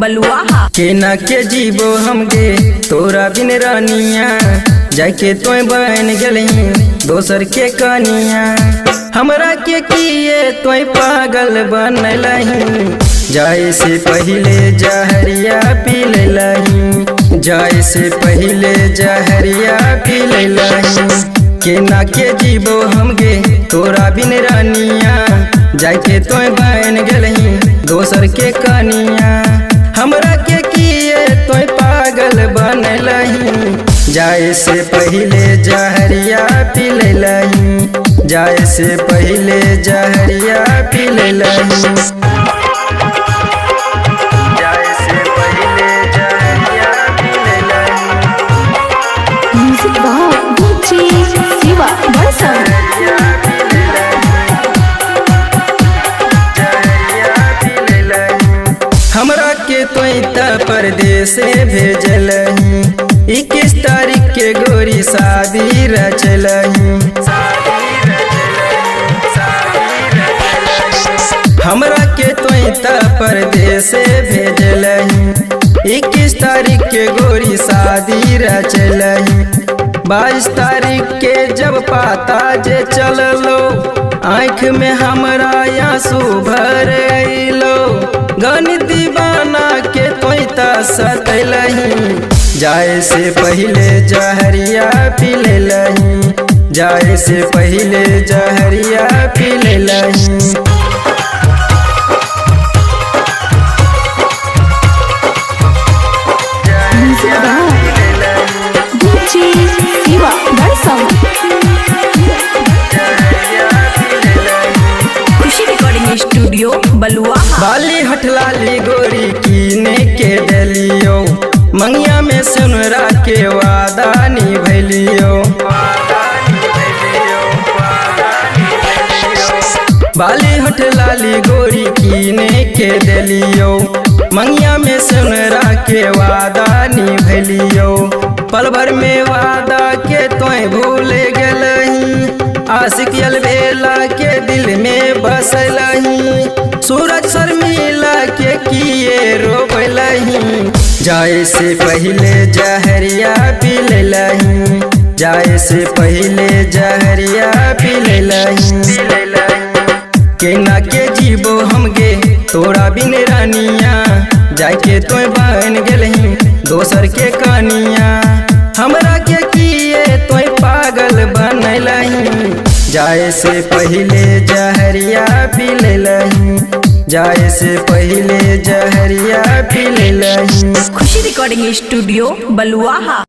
बलुआहा। केना के जीवो हमगे तोरा बिन रानिया, जाके तोय बन गेलही दोसर के कनिया। हमरा के किए तोय पागल बनलही, जाए से पहिले जहरिया पी लेलही, जाए से पहिले जहरिया पी लेलही। केना के जीवो हमगे तोरा बिन रानिया, जाके तोय बन गेलही दोसर के कनिया। हमरा के किए तोय पागल बनलही, जाए से पहिले जहरिया पी लेलही, जाए से पहिले जहरिया पी लेलही। जाए से पहिले जहरिया पी लेलही। म्यूजिक बाय डीजे शिवा बरसन। जहरिया पी लेलही, जहरिया पी लेलही। हमरा के तोय त परदेस भेजलही, 21 तारीख के गोरी शादी रचलही। हमरा के तोय त परदेस भेजलही, 21 तारीख के गोरी शादी रचलही। 22 तारीख के जब पाता जे चललो, आँख में हमरा आंसू भर अइलो। गन दीवाना के तोय त सतलही, जाए से पहिले जहरिया पी लेलही, जाए से पहिले जहरिया पी लेलही। म्यूजिक बाय डीजे शिवा बरसन। खुशी रिकॉर्डिंग स्टूडियो बलुआहा। बाली हटलाली गोरी कीने के देलियो, मंगिया में सुनरा के वादा निभैलियो। बाली हटलाली गोरी कीने के देलियो, मंगिया में सुनरा के वादा निभैलियो। पल भर में वादा के तोय भूल गेलही, आशिक अलबेला के दिल में बसलही। सूरज शर्मिला के किए रोबलही, जाए से पहिले जहरिया पी लेलही, जाए से पहिले जहरिया पी लेलही। केना के जीवो हमगे तोरा बिन रानिया, जाके तोय बन गेलही दोसर के कनिया। हमरा के किए तोय पागल बनलही, जाए से पहिले जहरिया पी लेलही, जाए से पहिले जहरिया पी लेलही। खुशी रिकॉर्डिंग स्टूडियो बलुआहा।